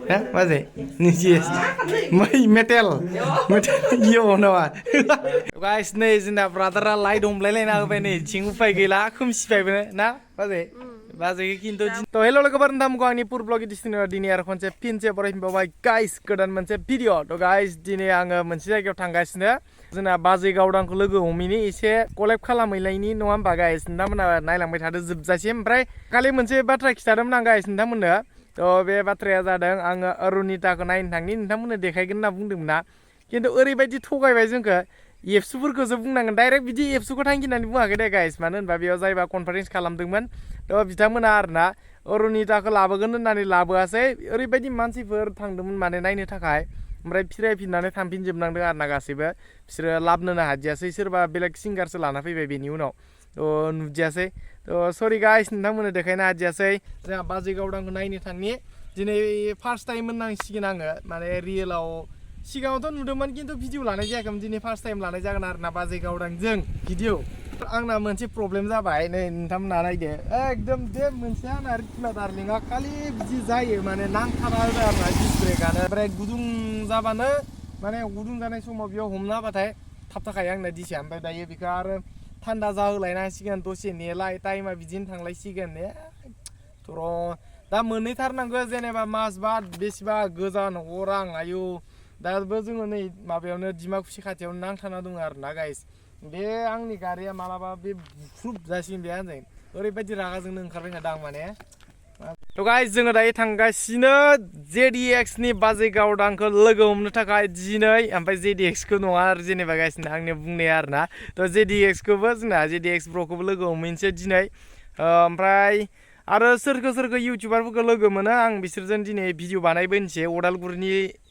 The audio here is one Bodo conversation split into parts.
Ha? Baze? Ni GS. Mai metal. Metal yo nawa. Guys, नै जोंना ब्रादारा लाइट हमलायलायना होबाय नै थिं उफाय गैला खोमसिबायबो ना बाजे बाजेखौ खिन्थु तो हेलो लोगोफोर नोंथांमोनखौ आंनि पुर ब्लग एडिशनाव दिनै आरो खनसे फिनसे बरायफिनबावबाय गाइस गोदान मोनसे भिडिअ तो गाइस दिनै आङो मोनसे जायगायाव थांगासिनो जोंना बाजै गावदांखौ लोगो हमैनि एसे कलेब खालामहैलायनि नङा होमबा गाइस नोंथांमोना नायलांबाय थादो जोबजासिम ओमफ्राय खालि मोनसे बाथ्रा खिथादोंमोन आं गाइस नोंथांमोननो तो बे बाथ्राया जादों आङो अरुनिताखौ नायनो थांनि नोंथांमोननो देखायगोन होनना बुंदोंमोन ना खिन्थु ओरैबायदि थगायबाय जोंखौ एबसुफोरखौसो बुंनांगोन डाइरेक्ट बिदि एबसुखौ थांखि होननानै बुङाखै दे गाइस मानो होनबा बेयाव जायबा कनफारेन्स खालामदोंमोन थ' बिथांमोना आरोना अरुनिताखौ लाबोगोन होननानै लाबोआसै ओरैबायदि मानसिफोर थांदोंमोन माने नायनो थाखाय ओमफ्राय फिरायफिननानै थांफिनजोबनांदों आरोना गासैबो बिसोरो लाबोनो हादियासै सोरबा बेलेग सिंगारसो लाना फैबाय बेनि उनाव थ' नुदियासै थ' सरि गाइस नोंथांमोननो देखायनो हादियासै जोंहा बाजै गावदांखौ नायनो थांनि दिनै फार्स्ट टाइम होननांसिगोन आङो माने रियेलाव सिगाङावथ' नुदोंमोन खिन्थु भिडिअ लानाय जायाखैमोन दिनै फार्स्ट टाइम लानाय जागोन आरोना बाजै गावदांजों भिडिअ आंना मोनसे प्रब्लेम जाबाय नै नोंथांमोना नायदो एकदम बे मोनसे आंना रिकुला दार्लिंआ खालि बिदि जायो माने नांथारा आरोना डिसब्रेकआनो ओमफ्राय गुदुं जाबानो माने गुदुं जानाय समाव बेयाव हमना होबाथाय थाबथाखायो आंना दिसिया ओमफ्राय दायो बेखौ आरो थान्दा जाहोलायनांसिगोन दसे नेलाय टाइमा बिदिनो थांलायसिगोन र' दा मोनहैथारनांगौ जेनेबा मास बाद बेसेबा गोजान अरां आयु दाबो जोङो नै माबायावनो डिमाकुसि खाथियावनो नांथाना दङ आरोना गाइस बे आंनि गारिया मालाबा बे बुख्रुब जासिगोन बे आंजों ओरैबायदि रागाजोंनो ओंखारबाय थादों आं माने थ' गाइस जोङो दायो थांगासिनो जेडिएक्सनि बाजै गावदांखौ लोगो हमनो थाखाय दिनै ओमफ्राय जेडिएक्सखौ नङा आरो जेनेबा गाइस आंनि बुंनाया आरोना थ' जेडिएक्सखौबो जोंना जेडिएक्स ब्र'खौबो लोगो हमहैनोसै दिनै ओमफ्राय आरो सोरखौ इउटुबारफोरखौ लोगो मोनो आं बिसोरजों दिनै भिडिअ बानायबोनोसै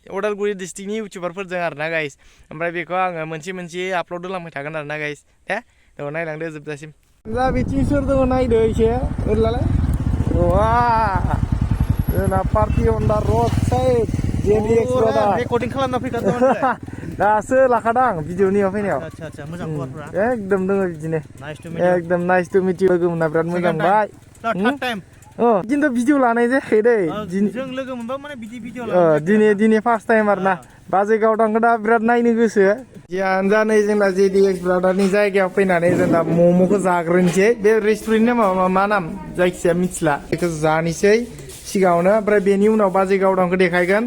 अदालगुरि डिस्ट्रिक्टनि इउटुबारफोरजों आरोना गाइस ओमफ्राय बेखौ आङो मोनसे आपल'ड होलांबाय थागोन आरोना गाइस दे थ' नायलांदो जोबजासिम दा बिथिं सोर दङ नायदो एसे ओरैलाय वा जोंना पार्टि अन दा रड साइड जेडिएक्स रडा रेकर्डिं खालामना फैखादों दासो लाखादां भिडिअनियाव फैनायाव आदसा मोजां खबरफोरा एकदम दङ बिदिनो एकदम नाइस टु मिट इउ लोगो मोनना बिराद मोजां बाय थार्ड टाइम खिन्थु भिडिअ लानाय जायाखै दै जों लोगो मोनबा माने बिदि भिडिअ दिनै फार्स्ट टाइम आरोना बाजै गावदांखौ दा बिराद नायनो गोसो जियानो जा नै जोंना जेडिएक्स ब्रादारनि जायगायाव फैनानै जों दा मम'खौ जाग्रोनोसै बे रेस्टुरेन्टनि नामा मा नाम जायखिजाया मिथिला बेखौ जानोसै सिगाङावनो ओमफ्राय बेनि उनाव बाजै गावदांखौ देखायगोन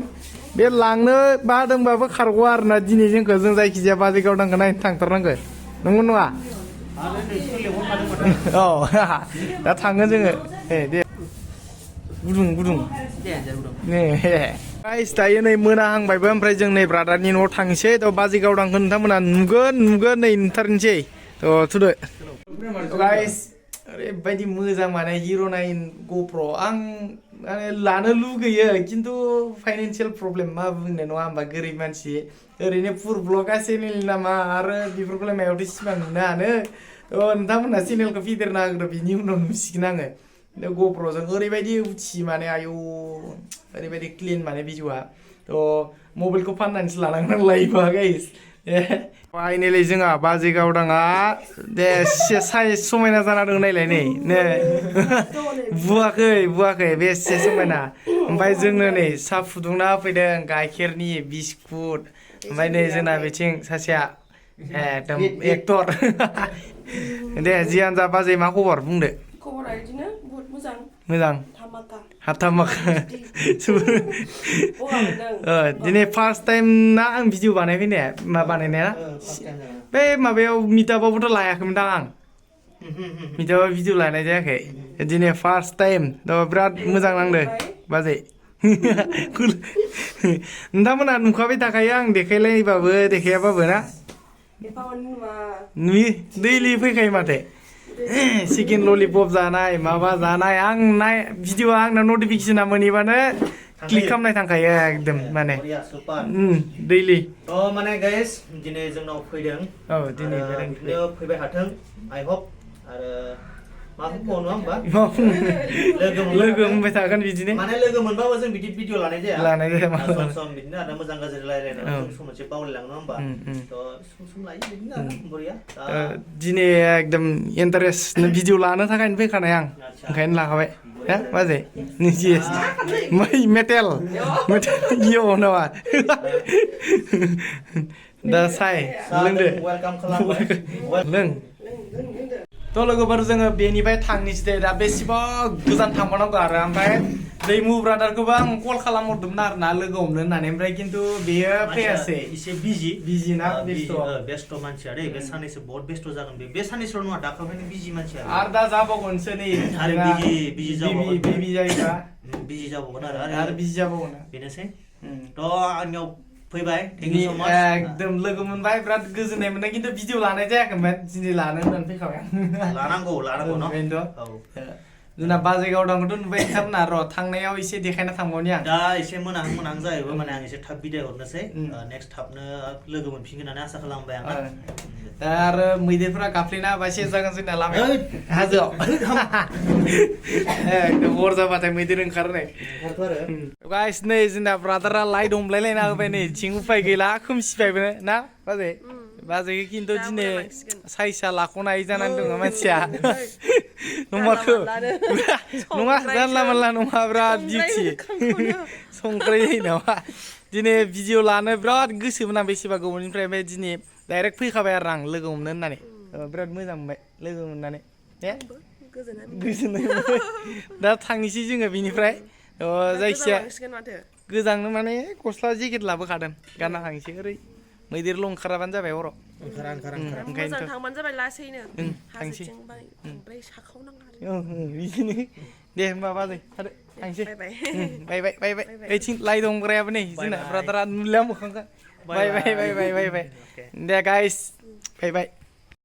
बे लांनो बादोंबाबो खारग'आ आरोना दिनै जोंखौ जों जायखिजाया बाजै गावदांखौ नायनो थांथारनांगौ नंगौ नङा औ दा थांगोन जोङो दे गुदुं गाइस दायो नै मोनाहांबायबो ओमफ्राय जों नै ब्रादारनि न'आव थांसै थ' बाजै गावदांखौ नोंथांमोना नुगोन नै नुथारनोसै थ' थुदो गाइस ओरैबायदि मोजां माने हिर' 9 गप्र' आं माने लानो लुगैयो खिन्थु फाइनान्सियेल प्रब्लेम मा बुंनो नङा होमबा गोरिब मानसि ओरैनो पुर ब्लगा चेनेलनि नामा आरो बेफोरखौलाय मायावथो सिमां नुनो हानो थ' नोंथांमोना चेनेलखौ फेदेरना होग्रो बिनि उनाव नुसिगोन आङो गप्र'जों ओरैबायदि उथि माने आयौ ओरैबायदि क्लिन माने भिडिअआ थ' मबाइलखौ फाननानैसो लानांगोन लायोबा गाइस फाइनेलि जोंहा बाजै गावदांआ दे साइज समायना जाना दं नायलाय नै बुवाखै बेसे समायना ओमफ्राय जोंनो नै साहा फुदुंना होफैदों गाइखेरनि बिस्कुट ओमफ्राय नै जोंना बिथिं सासेया एकदम एक्टर दे जियानो जा बाजै मा खबर बुंदो खबरा बिदिनो बहुत मोजां हाथामाखा दिनै फार्स्ट टाइम ना आं भिडिअ बानायफैनाया बानायनाया बे माबायाव मिटाबावबोथ' लायाखैमोन दां आं मिटाबाव भिडिअ लानाय जायाखै दिनै फार्स्ट टाइम थ' बिराद मोजां नांदो बाजै नोंथांमोना नुखाबाय थाखायो आं देखायलायबाबो देखायाबाबो ना नुयो दैलि फैखायो माथो चिकेन ललिपप जानाय माबा जानाय आं भिडिअ आंना नटिफिकेसना मोनहैबानो क्लिक खालामनाय थांखायो एकदम माने दैलि माने गाइस दिनै जोंनाव फैदों औ दिनै फैबाय थाथों आइ हप आरो लोगो मोनबाय थागोन बिदिनो माने लोगो मोनबाबो जों बिदि भिडिअ लानाय जाया सम बिदिनो आरो मोजां गाज्रि रायलायनानै जों सम मोनसे बावलायलाङो नङा होमबा सम लायो बिदिनो आरो बरिया दिनै एकदम इन्टारेस्ट भिडिअ लानो थाखायनो फैखानाय आं ओंखायनो लाखाबाय Ha? Baze? Yes. Metal. Yo nawa. Da sai. Loंदो. वेलकाम खालामबाय लों थ' लोगोफोर जोङो बेनिफ्राय थांनोसै दा बेसेबा गोजान थांबावनांगौ आरो ओमफ्राय दैमु ब्रादारखौबो आं कल खालामहरदोंमोन आरो ना लोगो हमनो होननानै ओमफ्राय खिन्थु बेयो फैयासै एसे बिजि ना बेस्थ' मानसि आरो बे साननैसो बहुत बेस्थ' जागोन बे साननैसोल' नङा दाखालिनो बिजि मानसि आरो दा जाबावगोनसो नै आरो बिजि जाबावगोन बिबि जायोबा बिजि जाबावगोन आरो बिजि जाबावगोन बेनोसै थ' आंनियाव फैबाय एकदम लोगो मोनबाय बिराद गोजोननाय मोनदों खिन्थु भिडिअ लानाय जायाखैमोन दिनै लानो होननानै फैखाबाय लानांगौ न बेनोथ' जोंना बाजैगाव दांखौथ' नुबाय थारना र' थांनायाव एसे देखायना थांबावनि आं दा एसे मोनाहां जाहैबाय माने आं एसे थाब बिदाय हरनोसै नेक्स्ट थाबनो लोगो मोनफिनगोन होननानै आसा खालामबाय आं दा आरो मैदेरफोरा गाफ्लेना होबा एसे जागोन जोंना लामायाव हाजोआव एकदम हर जाबाथाय मैदेर ओंखारनाय गाइस नै जोंना ब्रादारा लाइट हमलायलायना होबाय नै थिं उफाय गैला खोमसिबायबो ना बाजै बाजैखौ खिन्थु दिनै साइसा लाख'नाय जानानै दङ मानसिया नङाखौ नङा जानला मानला नङा बिराद डिउटि संख्रै नामा दिनै भिडिअ लानो बिराद गोसोमोन आं बेसेबा गोबावनिफ्राय ओमफ्राय दिनै डाइरेक्ट फैखाबाय आरो आं लोगो हमनो होननानै बिराद मोजां मोनबाय लोगो मोननानै गोजोननाय मोनबाय दा थांनोसै जोङो बिनिफ्राय जायखिजाया गोजांनो माने गस्ला जेकेट लाबोखादों गानना थांनोसै ओरै मैदेरल' ओंखाराबानो जाबाय हराव मोजां थांबानो जाबाय लासैनो थांसै ओमफ्राय साखावनाङा बिदिनो दे होमबा बाजै थादो थांसै बाय ओइथिं लाइ दंग्रायाबो नै जोंना ब्रादारा नुलाया मोखांखा बाय दे गाइस बाय